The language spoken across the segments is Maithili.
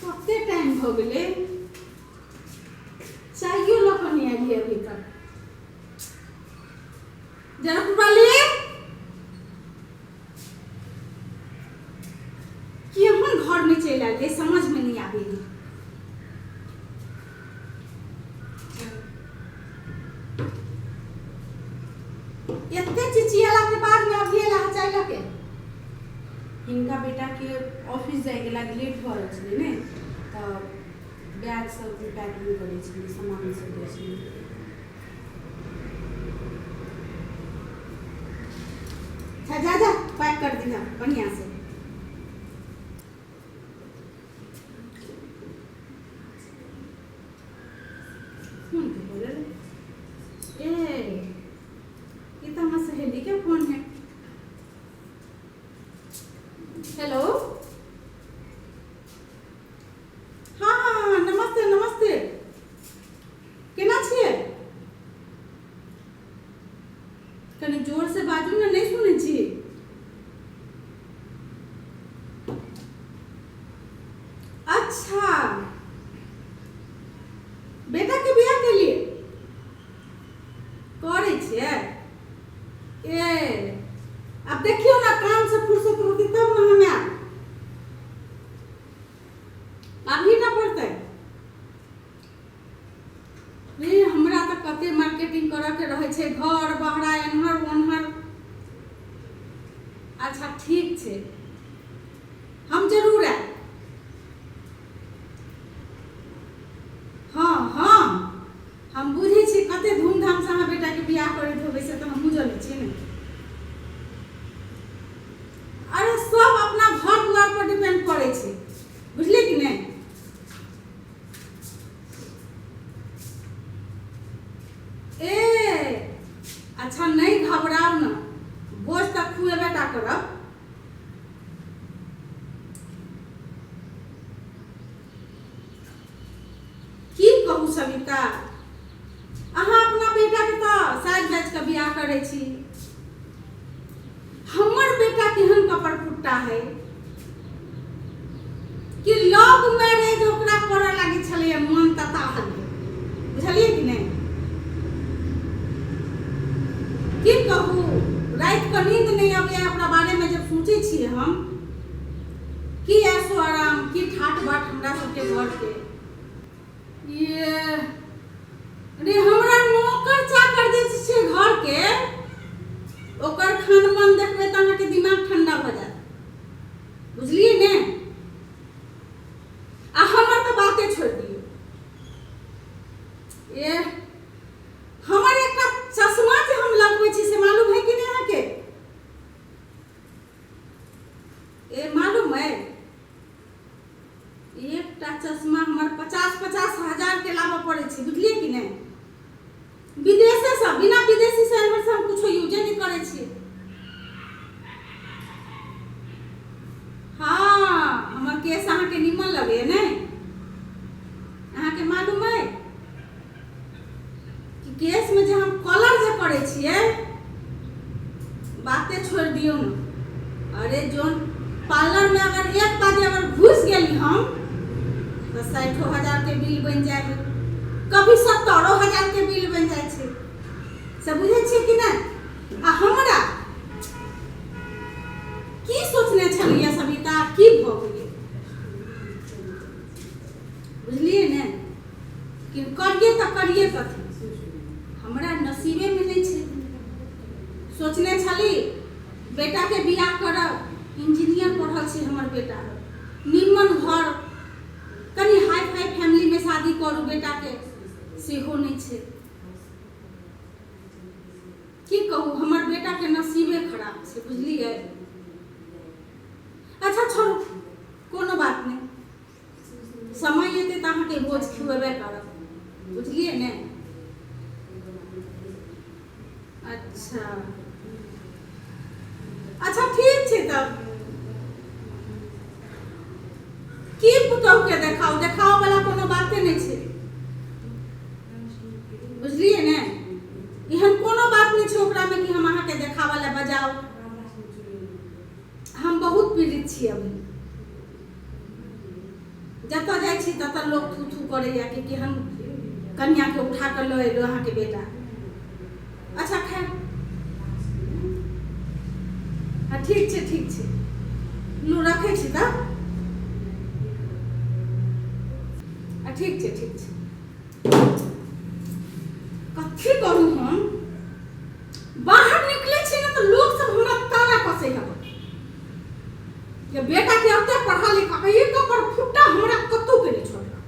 कते टाइम भऽ गेलै चाइयो लऽ कऽ नहि आयलियै अभी तक जनकपुर वाली केहन घरमे चलि आयलियै समझमे नहि आबैए एते चिचियेला के बाद में अभी एला चाय लऽ के हिनका बेटाके ऑफिस जाइके लागि लेट भऽ रहल छलै ने तऽ बैग सब भी पैकिंग करै छलियै सामान सब दै छलियै अच्छा जा जा पैक कर दिहा बढ़िया से फोन के बोले ए ये तो हमार सहेली के फोन है हेलो हाँ हाँ हाँ नमस्ते नमस्ते केना छियै कनि जोर से बाजू ने नहि सुनै छी अच्छा बेटा के बियाह के लिए करै छियै ए आब देखियौ ने काम से फुर्सत रहतै तब ने हम आयब अभी ना पड़तै रे हमरा तऽ कते मार्केटिंग करऽ के रहै छै घर बहरा एन्हर ओन्हर अच्छा ठीक छै हम जरूर आयब हँ हँ हम बुझै छी कते धूमधामसँ अहाँ बेटाके बियाह करैत होबै से तऽ हमहूँ जनै छी ने अरे सब अपना घर दुआर पर डिपेंड करै छै बुझलियै कि नहि ए अच्छा नहि घबराउ ने भोज तऽ खुएबे टा करब की कहू सविता अहाँ अपना बेटाके तऽ साजि बाजि कऽ बियाह करै छी हमर बेटा केहन कपड़ फुट्टा है कि लव मैरेज ओकरा करऽ लागै छलैए मन तताहल बुझलियै कि नहि की कहू राति कऽ नींद नहि अबैए ओकरा बारेमे जब सोचै छियै हम की ऐशो आराम की ठाट बाट हमरा सबके घरके ये रे हमरा नौकर चाकर जे छै घरके ओकर खान पान देखबै तऽ अहाँके दिमाग ठंडा भऽ जायत बुझलियै ने आ हमर तऽ बाते छोड़ि दियौ ए हमर एकटा चश्मा जे हम लगबै छी से मालूम है कि नहि अहाँके ए मालूम है एकटा चश्मा हमर 50-50 हजार के लाबऽ पड़ै छै बुझलियै कि नहि विदेशेसँ बिना विदेशी से एम्हर से हम कुछो यूजे नहि करै छियै हँ हमर केस अहाँके निमन लगैए नहि अहाँके मालूम अइ कि केसमे जे हम कलर जे करै छियै बाते छोड़ि दियौ ने अरे जोन पार्लरमे अगर एक बाजे अगर घुसि गेली हम तऽ साठिओ हजारके बिल बनि जाइ है कभी सत्तरो हजारके बिल बनि जाइ छै से बुझै छियै कि नहि आ हमरा की सोचने छलियै सविता की भऽ गेलै बुझलियै ने कि करिए तऽ करिए कथी हमरा नसीबेमे नहि छै सोचने छली बेटाके बियाह करब इंजीनियर पढ़ल छै हमर बेटा निम्मन घर कनि हाई फाई फैमिलीमे शादी करू बेटाके सेहो नहि छै की कहू हमर बेटाके नसीबे खराब छै बुझलियै अच्छा छोड़ू कोनो बात नहि समय एतै तऽ अहाँके भोज खुएबे करब बुझलियै ने अच्छा अच्छा ठीक छै तब की पुतहुके देखाउ देखाओ वाला कोनो बाते नहि छै बुझलियै ने एहन कोनो बात नहि छै ओकरामे कि हम अहाँके देखाबऽ लए बजाउ हम बहुत पीड़ित छी अभी जतऽ जाइ छी ततऽ लोक थू थू करैया कि केहन कनियाके उठा कऽ लऽ एलहुँ अहाँके बेटा। अच्छा खैर, हँ ठीक छै, ठीक छै, लू रखै छी तऽ। ठीक छै, ठीक छै। कथी करू हम? बाहर निकले छी ने तऽ लोक सब हमरा ताना कसै हब जे बेटा के ओते पढ़ा लिखा के एक पर फुट्टा हमरा कतौ के नहीं छोड़ला।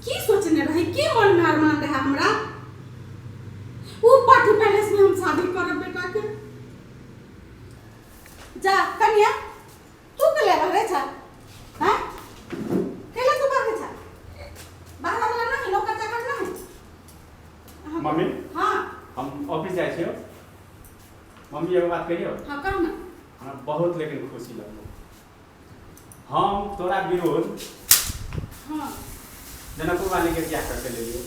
की सोचने रहे, की मन में अरमान रहे हमरा? वो पार्टी पैलेस में हम शादी करब बेटा के। जा कन्या, तू के ले रहे छा? हैं, केला तू बाहर छा? बाहर वाला नहीं, नौकर चाकर नहीं। मम्मी। हाँ। हम ऑफिस जाइ छियौ। मम्मी, एगो बात कहियौ? हाँ, कह ना। हमरा बहुत लेकिन खुशी लगलो। हम तोरा विरोध जनकपुर वाली के बियाह करके लेलियो,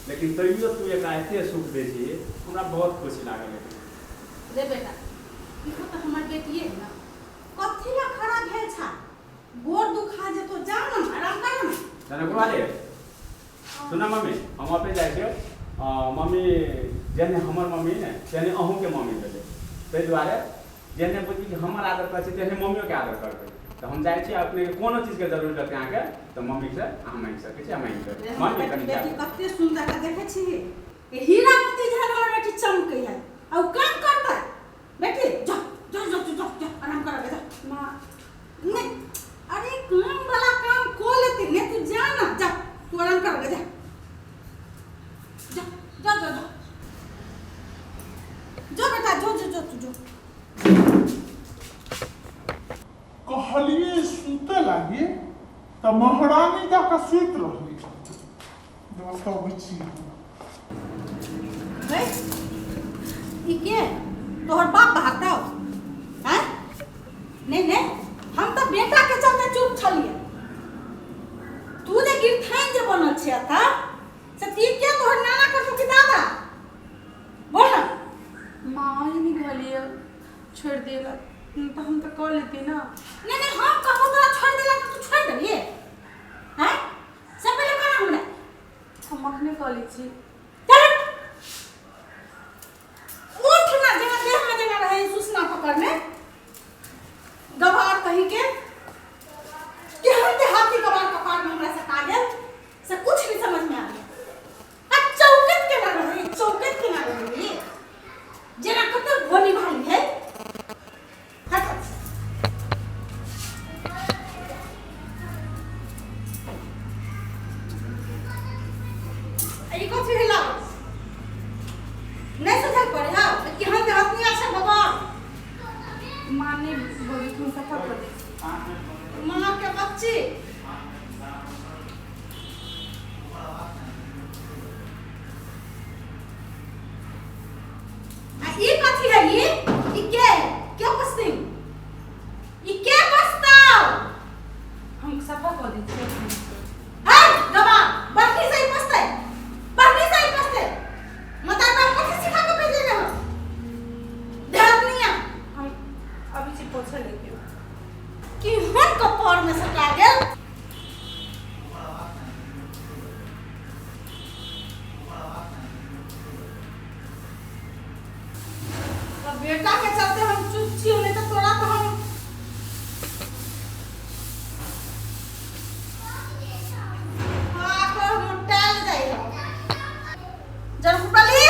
लेकिन तैयो तू एकरा एते सुख दै छी, हमरा बहुत खुशी लागल। लेकिन रे बेटा, इहो तऽ हमर बेटिए है ना। कथी ला खड़ा भेल छा? गोर दुखा जेतो, जा ना, आराम कर ना। जनकपुर वाली, सुन मम्मी, हम ऑफिस जाइ छियौ। मम्मी, जेहने हमर मम्मी ने तेहने अहूँके मम्मी भेलै। ताहि दुआरे जेहने बुझी कि हमर आदर करै छी, तेहने मम्मियोके आदर करबै। तऽ हम जाइ छी। अपनेके कोनो चीजके जरूरत रहतै अहाँके तऽ मम्मीसँ अहाँ माँगि सकै छी आ माँगि रे लेबै। हमर मम्मी, कनि बेटी जायब। कते सुंदर है, देखै छी? हीरा मोती जहन हमर बेटी चमकै है। आ उ काम करतै? बेटी, जा जा जा जा जा, आराम कर जा। माँ। नहीं, अरे काम वाला काम को लेते ने, तू जा ना, जा तू आराम कर जा जा जा जा जा जो बेटा, जो जो जो तू जो। कहलिए सुते लागी तऽ महारानी जाकऽ सुति रहली। बताबै छी। है ई के तोहर बाप भागतौ हैं? नहीं नहीं, हम तऽ बेटा के चलते चुप छलिए। तू जे गिरथाइन जे बनल छै एतऽ, से ती के तोहर नाना करतौ कि दादा? बोल ना। माँ, ही नहीं कहलिए छोड़ देला तऽ हम तऽ कऽ लेती ना। नहीं नहीं, हम कहबो तोरा छोड़ देला तऽ तू छोड़ देलिए हैं? से पहिले कह ना हमरा। हम अखने कऽ लै छी। चल उठ ना, जेना देह में जेना रहे सुसना पकड़ने गवार कही के। केहन देहाती गवार कपार में हमरा सटा गेल से कुछ नहीं समझ में आ गया। आ चौकत केना रहे, चौकत केना रहे, जेना कते भोली भाली है। हट। ई कथी भेला? नहीं सोचल पड़े। हाँ, केहन देहाती छै बाबा। माँ, नहीं बोली, हम सफा कर दै छी। माँ के बच्ची। आ ई कथी है? ई ई के के पस्ती? ई के पस्ताव? हम सफा कऽ दै छी अखने। है गवा बर्फी से ही पस्ते, बर्फी से ही पस्ते। मतार बाप कथी सिखा के भेजे रहो देहातनिया? हम अभी छी पोछा लेके। कि हम कपार में सटा गेल। तो बेटा के चलते हम चुप छी, नहीं तो तोरा तो हम हाँ तो मोटाल जाइ हो। जरफुटली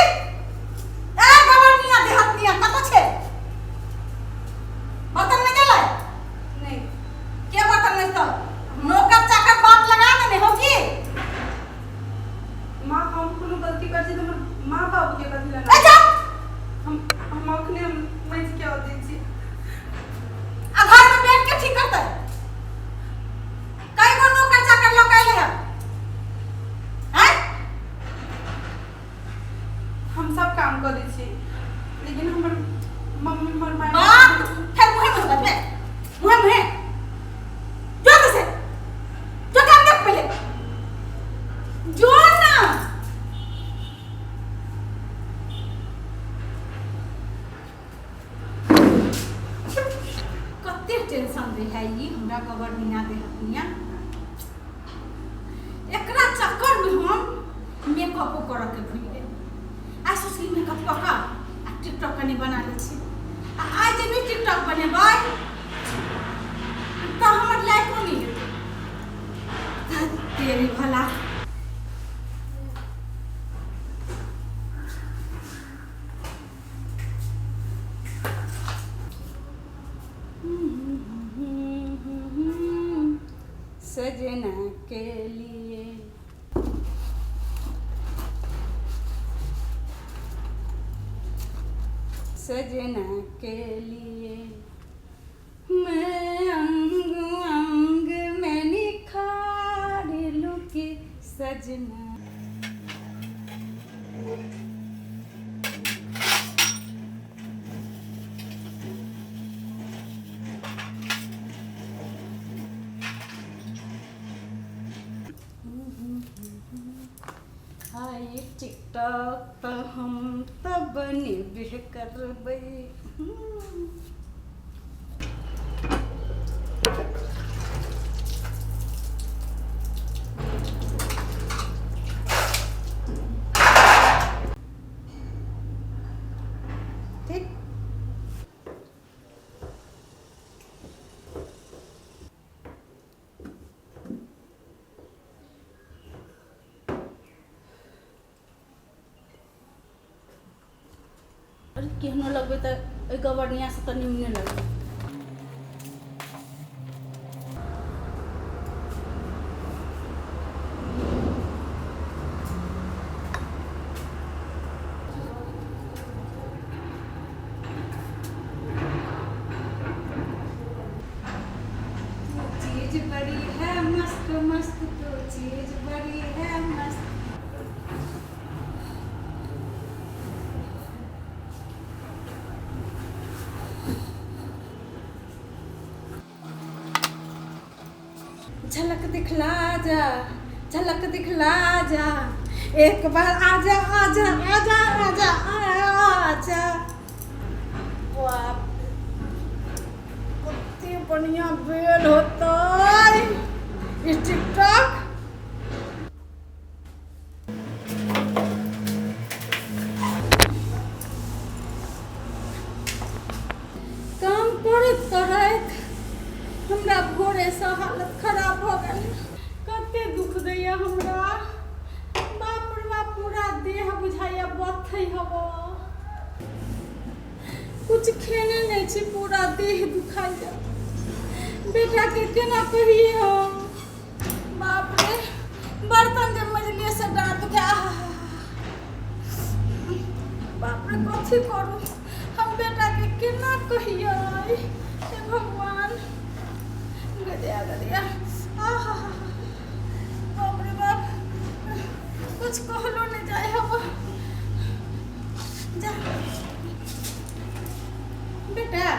ए गवर्निया देहातनिया, कत छै? बर्तन में गेलै? नहीं। के बर्तन में? तो नौकर चाकर बाप लगा देने हो की? माँ, हम कोनो गलती कर छी तऽ हमर माँ बाबू के कथी ए लगा? जा। हम अखने हम माजि के आबै छी। आ घर में बैठ के ठीक करतै? कई गो नौकर चाकर लऽ के अयलै हन हैं? हम सब काम कऽ दै छी, लेकिन हमर मम्मी, हमर माय। बाप फेर मुहे मुहे बजबे, मुहे मुहे। जो तो से जो, काम देख पहले, जो ना। कते टेंशन दे है ई हमरा गवर्निया देहतनिया। कनि बना लै छी। आ आइ जे नहि टिकटॉक बनेबै तऽ हमर लाइको नहि हेतै। तेरी भला। सजना के लिए सजना के लिए मैं अंग अंग में निखार लूं के सजना। हाय टिकटॉक तऽ हम तऽ बनेबे करबै। ठीक। अरे केहनो लगबै तऽ एहि गबरनियासँ तऽ निमने लगबै। चीज बड़ी है मस्त मस्त तो चीज बड़ी है मस्त। झलक दिखला जा, झलक दिखला जा, एक बार आजा आजा आजा आजा आजा। बाप, कते बढ़िया बेल होतै ई टिकटॉक। काम करैत करैत हमरा भोरेसँ हालत खराब भऽ गेल। कते दुख दैया हमरा, बाप रे बाप, पूरा देह बुझाइया बथै हब। कुछ खेने नहि छी, पूरा देह दुखाइया। बेटाके केना कहियै हम? बाप रे, बर्तन जे मजलियै से डाँट दुखाय। आहा, बाप रे, कथी करू हम? बेटाके केना कहियै? हे भगवान, गदिया गदिया, आहा, बाप रे बाप, कुछ कहलो नहीं जाए हब। जा बेटा।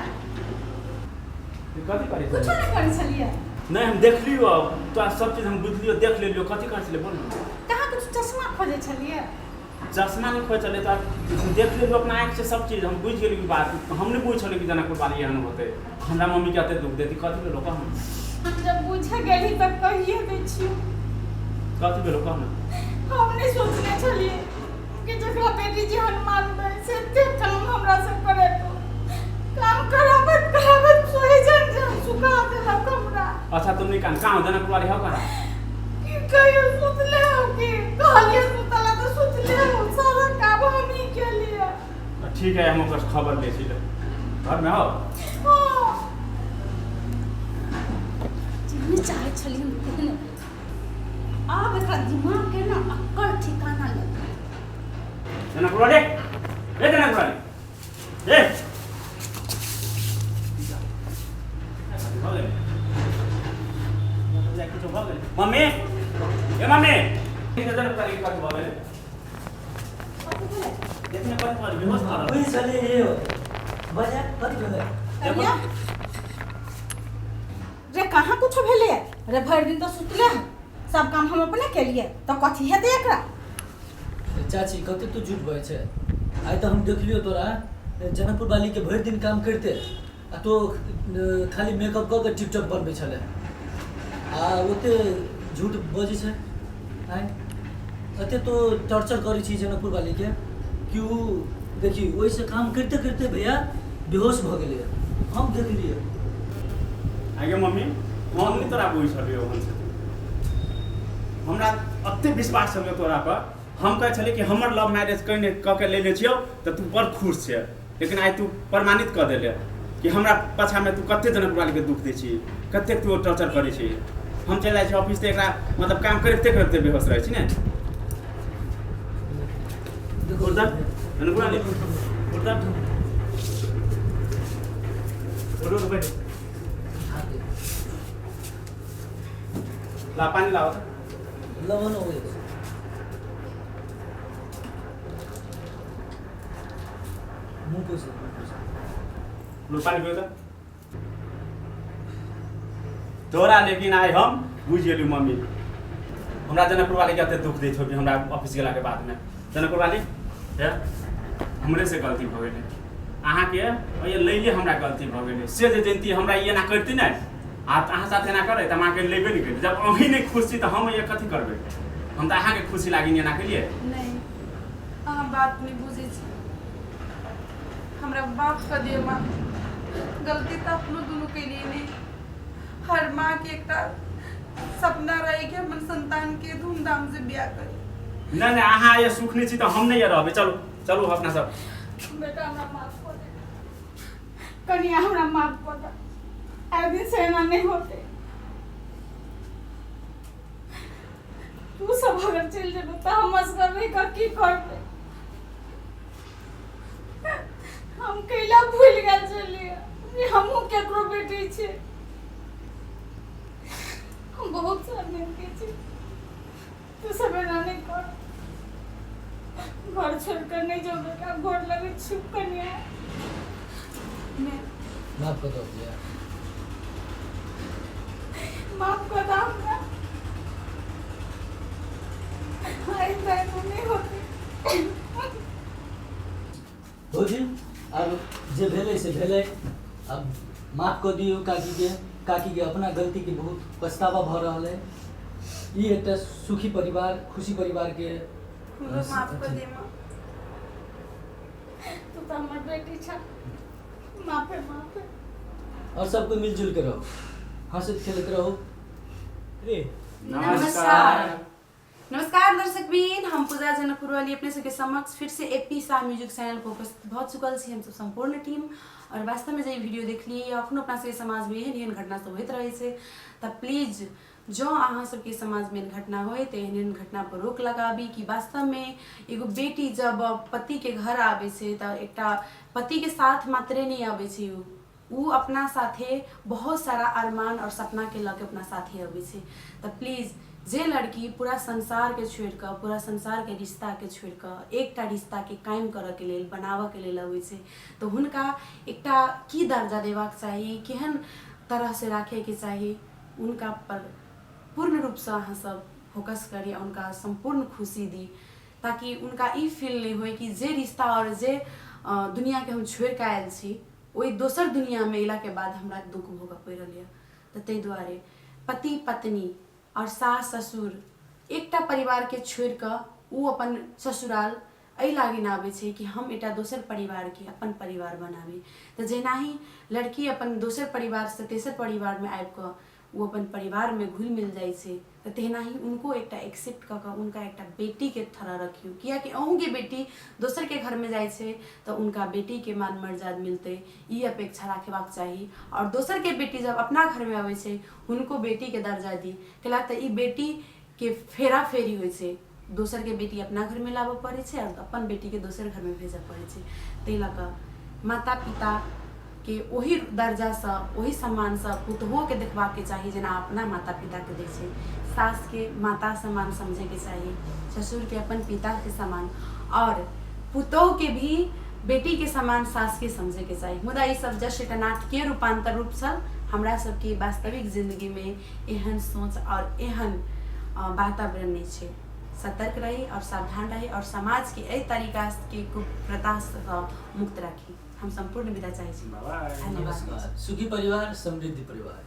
कथी करै कुछो छलियै? नहि करै छलियै। नहि, हम देखलियो तोरा, सब चीज हम बुझलियो, देख लेलियो। कथी करै छलियै, बोल ने। कहाँ कुछ चश्मा खोजै छलियै। चश्मा नहि खोज छलै तोरा, हम देख लेलियो अपना आँखि से सब चीज, हम बुझि गेलियो कि बात। हम नहि बुझ छलियै कि जनकपुर वाली एहन होतै, हमरा मम्मी के एते दुख देती। कथी भेलो, कह ने। हम जब बुझे गेली तऽ कहिए दै छियौ। कथी भेलो, कह ने। हम नहि सोचने छलियै कि जकरा बेटी जेहन मानबै से एते काम हमरा से करेतौ। काम कराबैत कराबैत सोहिजन जेहन सुखा देलक हमरा। अच्छा, तुम नहीं कान कहाँ हो? जनकपुर वाली हो कहाँ? की कहियो, सुतले हो कि कहलिए सुतला तऽ सुतले हो, सारा काम हम ही केलिए। ठीक है, हम ओकर खबर लै छी। घर में हो? हाँ, जेहने चाहै छलियै हम तेहने। आब एकरा दिमाग के ना अक्कल ठिकाना लगै। जनकपुर वाली, ए जनकपुर वाली, ए भऽ गेलै? किछो भऽ गेलै मम्मी? ए मम्मी, जनकपुर वाली, कथी भऽ गेलै? देखने कथी भऽ गेलै? बेहोश भऽ रहल। बुझि छलियै यौ, बजा, कथी भेलै? कनिया रे, कहाँ कुछो भेलै रे? भरि दिन तऽ सुतले है, सब काम हम अपने केलिए, तऽ कथी हेतै एकरा? चाची, कते तू झूठ बजै छै। आइ तऽ हम देखलियौ तोरा जनकपुर वालीके भरि दिन काम करिते आ तो खाली मेकअप कऽ के टिकटॉक बनबै छलै आ ओते झूठ बजै छै। आँय, एते तो टॉर्चर करै छी जनकपुर वालीके कि उ देखी ओहिसँ काम करिते करिते भैया बेहोश भऽ गेलै हम देखलियै। आगे मम्मी, हम नहि तोरा बुझि छलियौ ओहन छथिन। हमरा एते विश्वास छलै तोरा पर, हम कहै छलियै कि हमर लव मैरिज कने कऽ के लेने छियौ तऽ तू बड़ खुश छै, लेकिन आइ तू प्रमाणित कऽ देले कि हमरा पाछामे तू कते जनकपुर वालीके दुख दै छी, कतेक तू टॉर्चर करै छी। हम चलि जाइ छी ऑफिस तऽ एकरा मतलब काम करिते करिते बेहोश रहै छी ने। देखो उठ जनकपुर वाली, उठ उठ उठ बैठ, ला पानी लाओ। लवन हो गयो। मुँह पोछ, मुँह पोछ। लो पानी पियो त तोरा। लेकिन आइ हम बुझि गेलियौ मम्मी, हमरा जनकपुर वाली के एते दुख दै छौ कि हमरा ऑफिस गेलाके बादमे। जनकपुर वाली हे, हमरे से गलती भऽ गेलै, अहाँके ओहि लैले हमरा गलती भऽ गेलै। से जे जनिती हमरा ई एना करती ने आ अहाँ साथ एना करै तऽ हम अहाँके लेबे नहि करती। जब अहीं नहि खुश छी तऽ हम ये कथी करबै? हम तऽ अहाँके खुशी लागी एना केलियै। नहि, अहाँ बात नहि बुझै छी, हमरा माफ कऽ दिअ माँ। गलती तऽ अपनो दुनू केलियै नहि। हर माँके एकटा सपना रहै कि अपन संतानके धूमधामसँ बियाह करी। नहि नहि, अहाँ ये सुख नहि छी तऽ हम नहि ये रहबै। चलू चलू अपना सब। बेटा, हमरा माफ कऽ दे। कनिया, हमरा माफ कऽ दे। आइ दिन से एना नहि होते। तू सब अगर चलि जेबै तऽ हम असगर रहि कऽ की करबै? हम कैला भूलि गेल छलियै जे हमहूँ केकरो बेटी छियै। हम बहुत शर्मिंदी छी। तू सब एना नहि कर, घर छोड़ कर नहीं जाओ बेटा, गोर लगे छी कनिया। नहि। माफ कऽ दो भैया। माफ कर दो हमरा, आइंदा एना नहीं होते। भौजी, आब जे भेलै से भेलै, आब माफ कऽ दियौ काकीके। काकीके अपना गलतीके बहुत पछतावा भऽ रहल अइ। ई एकटा सुखी परिवार, खुशी परिवारके हमरो माफ कऽ दे माँ। तू तऽ हमर बेटी छ, माफे माफे। आओर सब कोइ मिलजुल के रहो, हँसैत खेलैत रहू रे। नमस्कार नमस्कार दर्शकबीन, हम पूजा जनकपुर वाली अपने सबके समक्ष फिर से एपी शाह म्यूजिक चैनल पर उपस्थित भऽ चुकल छी हमसब सम्पूर्ण टीम। और वास्तवमे जे ई वीडियो देखलियै या अखनो अपना सबके समाजमे एहन एहन घटना सब होइत रहै छै, तऽ प्लीज जँ अहाँ सबके समाजमे एहन घटना होय तऽ एहन एहन घटना पर रोक लगाबी कि वास्तवमे एगो बेटी जब पतिके घर आबै छै तऽ एकटा पतिके साथ मात्रे नहि अबै छै, उ अपना साथे बहुत सारा अरमान आओर सपनाके लऽ के अपना साथे अबै छै। तऽ प्लीज जे लड़की पूरा संसारके छोड़ि कऽ, पूरा संसारके रिश्ताके छोड़ि कऽ एकटा रिश्ताके कायम करऽके लेल, बनाबऽके लेल अबै छै, तऽ हुनका एकटा की दर्जा देबाक चाही, केहन तरहसँ राखैके चाही? हुनका पर पूर्ण रूपसँ अहाँ सब फोकस करी आ हुनका सम्पूर्ण खुशी दी, ताकि हुनका ई फील नहि होइ कि जे रिश्ता आओर जे दुनिआँके हम छोड़िकऽ आयल छी, ओहि दोसर दुनिआँमे अयलाके बाद हमरा दुःख भोगऽ पड़ि रहल यऽ। तऽ ताहि दुआरे पति पत्नी आओर सास ससुर एकटा परिवारके छोड़ि कऽ ओ अपन ससुराल एहि लागी ने आबै छै कि हम एकटा दोसर परिवारके अपन परिवार बनाबी। तऽ जेनाही लड़की अपन दोसर परिवारसँ तेसर परिवारमे आबि कऽ ओ अपन परिवारमे घुलि मिल जाइ छै, तऽ तेनाही हुनको एकटा एक्सेप्ट कऽ कऽ हुनका एकटा बेटीके तरह रखियौ, किएकि अहूँके बेटी दोसरके घरमे जाइ छै तऽ हुनका बेटीके मान मर्याद मिलतै, ई अपेक्षा राखबाक चाही। आओर दोसरके बेटी जब अपना घरमे अबै छै, हुनको बेटीके दर्जा दी, कैला तऽ ई बेटीके फेरा फेरी होइ छै। दोसरके बेटी अपना घरमे लाबऽ पड़ै छै आओर अपन बेटीके दोसर घरमे भेजऽ पड़ै छै। ताहि लऽ कऽ माता पिताके ओही दर्जासँ, ओही सम्मानसँ पुतहुओके देखबाके चाही जेना अपना माता पिताके दै छै। सासके माता समान समझैके चाही, ससुरके अपन पिताके समान, आओर पुतहुके भी बेटीके समान सासके समझैके चाही। मुदा ईसभ जस्ट एकटा नाटकीय रूपान्तर रूप छल। हमरा सबके वास्तविक जिन्दगीमे एहन सोच आओर एहन वातावरण नहि छै। सतर्क रही आओर सावधान रही आओर समाजके एहि तरीकाके कुप्रथासँ मुक्त राखी। हम सम्पूर्ण विदा चाहै छी। बाय। धन्यवाद। नमस्कार। सुखी परिवार, समृद्धि परिवार।